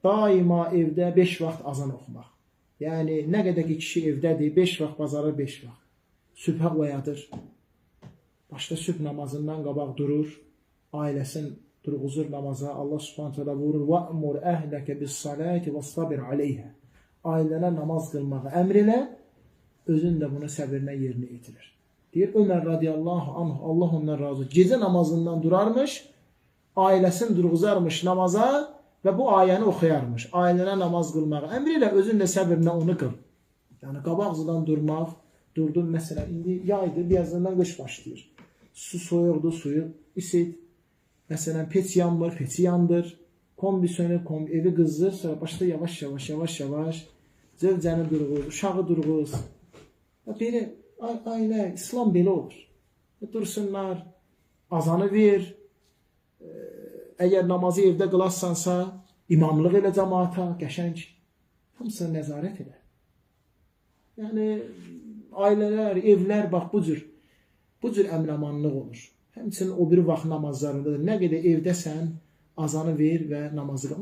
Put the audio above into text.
Daima evdə 5 vaxt azan oxumaq. Yəni nə qədər ki kişi evdədir, 5 vaxt bacarır, 5 vaxt. Sübhə oyadır. Başda sübh namazından qabaq durur, ailəsini durğuzur namaza. Allah Subhanahu taala buyurur: "Va'mur əhləkə bis-salati vastabir aleyha." Ailənə namaz qılmağı əmr elə, özün də bunu səbirlə yerinə yetirir. Deyir Ömər radiyallahu anh, Allah ondan razı olsun. Gecə namazından durarmış, ailəsini durğuzarmış namaza və bu ayəni oxuyarmış. Ailənə namaz qılmağı əmr elə, özün də səbirlə onu qıl. Yəni qabaqcadan durmaq, durdun məsələn, indi yaydır, birazdan qış başlayır. Su soyuqdur, suyu isit. Məsələn, peç yanmır, peçi yandır. Kombi sönür, kombi evi qızdır. Sonra başla yavaş yavaş, yavaş yavaş zövcəni durğuz, uşağı durğuz. Ya belə ailə, İslam belə olur. Dursunlar, azanı ver. Əgər namazı evdə qılarsansa, imamlıq elə cəmaata, qəşəng. Hamısını nəzarət elə. Yəni ailələr, evlər bax bu cür əminamanlıq olur. Həmçinin o biri vaxt namazlarında da nə qədər evdəsən, azanı ver və namazı qıl.